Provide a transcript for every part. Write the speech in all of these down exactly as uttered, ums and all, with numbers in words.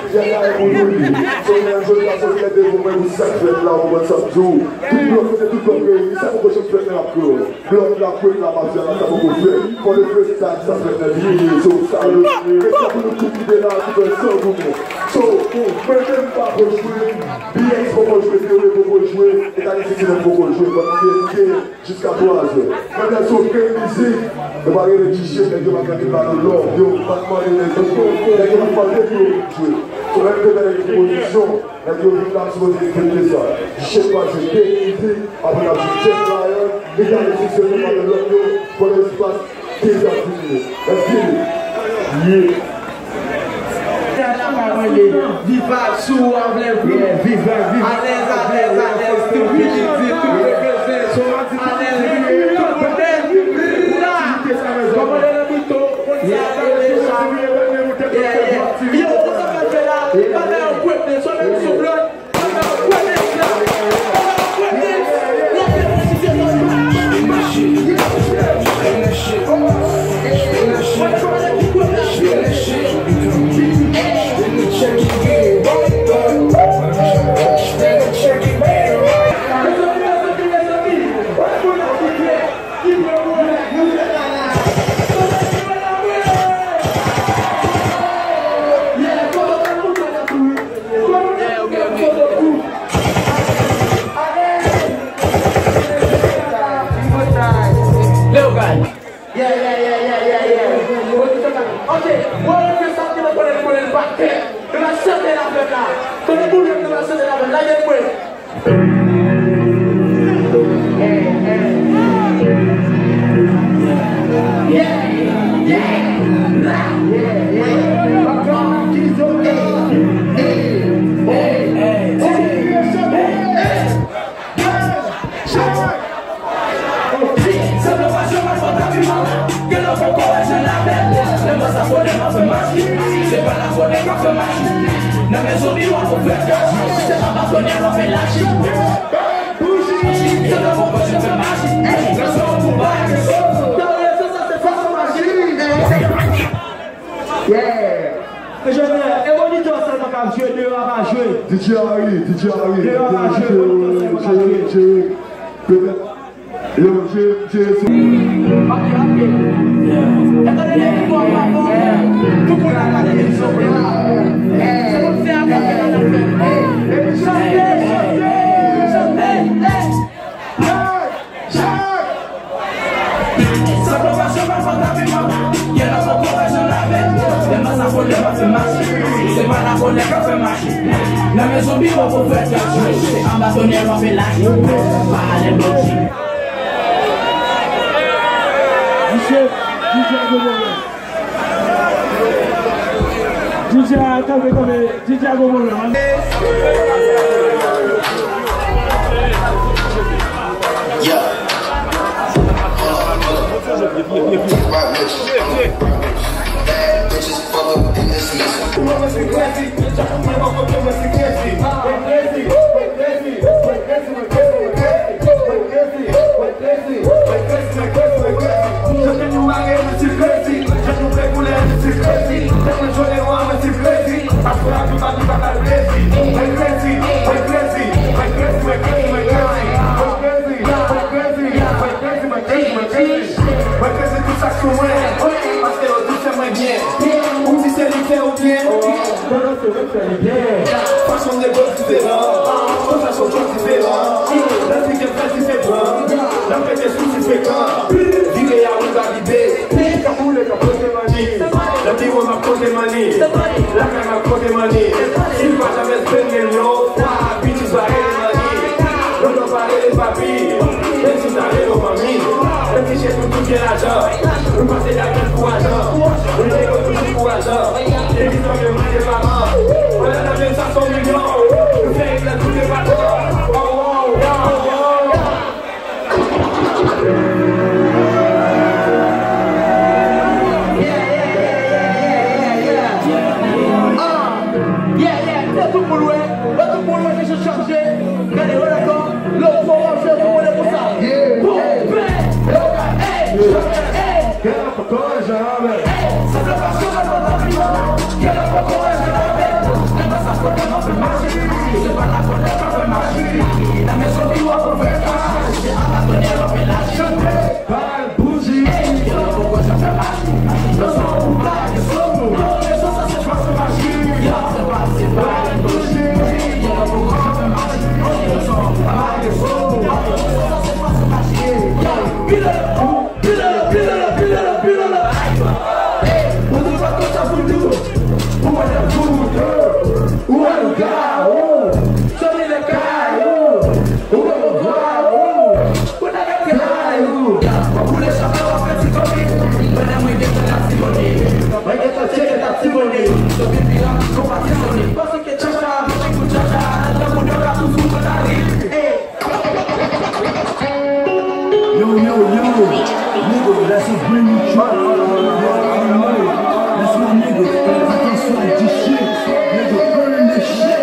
Yè la e pou nou li. So, men jodi a, se fèt de goumen pou sa k fèt la, ou konprann sa m di w. Tout blòk, se tout blòk reyini, sa poko janm fèt nan rap kreyòl. Blòk la, kwèt la, mafya, sa poko fèt. Fò le freestyle, sa fèt nan vini, so, sa yo. Respè pou nou tout ki te la, ki fè san goumen. So, mwen menm pa ko jwe, B X poko jwe, Ferre poko jwe, Etani Sixty-Nine poko jwe, but nou te, nou te, Jiska twa zè. Mwen lè se yon grenn mizik, nou pa rele chiche, nèg yo pa gade ba nou love, yo pa t mande nèg yo, nèg yo pa t mande pou yo vin jwe. So, lè nou te fè nèg yo pwopozisyon, nèg yo vin la, sipoze respekte sa. Chiche twa zè, grenn mizik, apre n ap jwe Jeff Ryan, li gade si se nou pa nan love yo, pran espas, Deja fini. Let's get it. Yeah. Tèt la pa mande. Viv vibe, si w vle vibe. Yeah, viv vibe, viv vibe. Alèz, alèz, alèz, tout vini di, tout reprezan. Alèz, tout kote. Kòmande nan bouton, konn sa, yeah, deja. Yeah, yeah. Yo, konn sa fè la. Bagay yo kwete, sou menm sou blòk. Leo Guy. Yeah, yeah, yeah, yeah, yeah, yeah. Ok, mwen renmen sa ki nan konnen, konnen pa kè. Nou va chante la fèt la. Konnen pou nou va chante la fèt la, gen mwen. Nan mezon li w ap fè kè, se pa batonyè w ap fè laji. Bouji, se nan mwen mwen fè maji. Nan zon pou bay. Nan rezon sa se fòs maji. Yeah. E jodi a, e monitè sèlman k ap jwe, deyò a pa jwe. D J Harry, D J Harry, deyò a pa jwe, monitè sèlman k ap jwe. Petèt Yo, je, je, se... Ok, ok. Etan done ki bon pafòmè, tout moun la gade emisyon pou la. Se konn fè a konn fè nan fè. Epi chante, chante, chante. Sa pwofesyon pa fòt a piman. Gen nan pwofesyon lape. Lè mas a fò, lè pa fè mache. Se pa la kolè k ap fè mache. Nan mezon biwo pwofesè, se anba tonè w ap fè lache. Pa ale bloki. Misye, D J a gwo pwoblèm. D J a kanpe, kanpe, D J a gwo pwoblèm. Yeah. Hold up, hold up. Bad bitch. Bad bitches fuck up in this season. Mwen peze tout sa k sou mwen, paske yo tout fè mwen byen. Ou di se li k fè ou byen. Pandan se mwen k fè li byen. Fason m negosye diferan. Konsa se yon diferan. Nan ti gen fè diferan. Nan pete sou ti frekan. Vire a ou valide. Ka boule, ka pote mani. Nan biwo m ap pote mani. Lakay m ap pote mani. Si l pa janm espere l yo. Pa abitye bare mani. Non, non, pa rele papi. Menm si w ta rele w manmi. Menm si chèf nou tout gen lajan. Nou pase lajan pou ajan. Nou negosyasyon pou ajan. Epi sa menm manje paran. Pandan n ap Pile, pile, pile, pile, pile. Ou di pa konsa pou tou. Ou wè nan fout. Ou wè nou ka, ou. Sòti nan kay, ou. Ou wè nou vwa, ou. Ou nan kay, ou. Ou koule chak la w ap fè ti komi. Pandan mwen gen tan ap ti komi. Mwen gen tan tcheke ap ti komi. Sou pipi la, konpa ti komi. Paske tchacha, mwen kout tchacha. Tankou dòla, toujou nan lari. Ey. Yo, yo, yo, nigga, that's a brand new track. You already know it. That's my nigga. Attention, this shit. Nigga, burn this shit.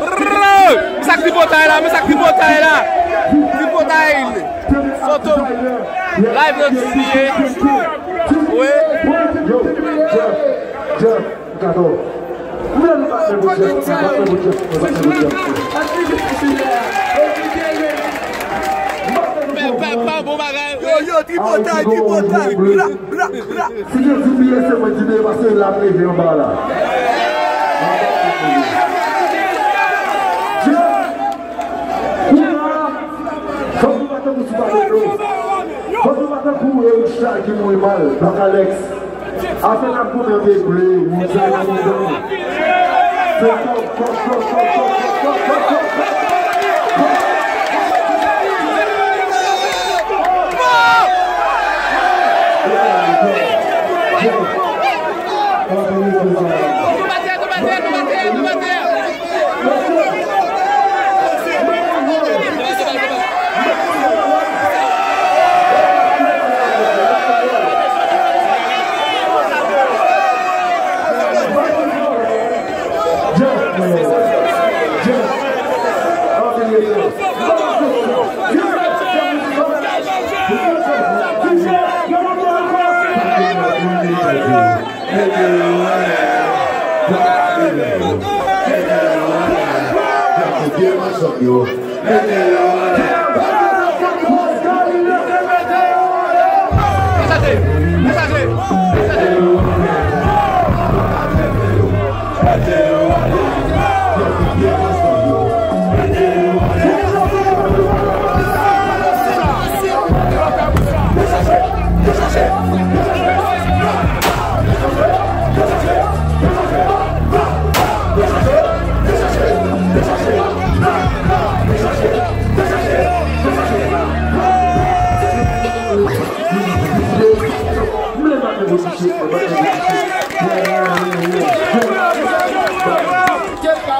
Brrr! Men sa k tripotay la, men sa k tripotay la. Tripotay. Fantom. Live nan D B A. Wi. Yo, Jeff, Jeff, Jeff, gade. Pa, pa, pa bon bagay. Yo, yo, tripotay, tripotay. Bla, bla, bla. Si gen D B A, se mwen D B A, paske l ap leve anba la. Jeff, kounye a, fòk nou pa tankou sou pa de dlo. Fòk nou pa tankou Erika ki mouri mal, Black Alex. Afè n ap goumen vle ble, wouj la nan mouda. Se kòk, kòk, kòk.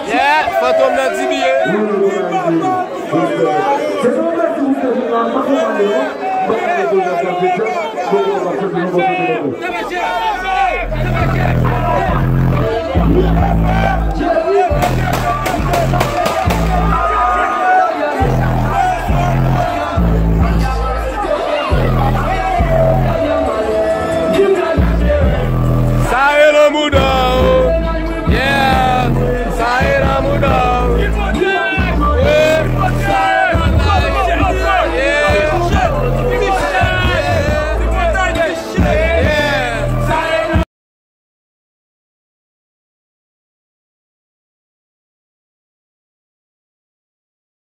Yeah, Fantom nan D B A.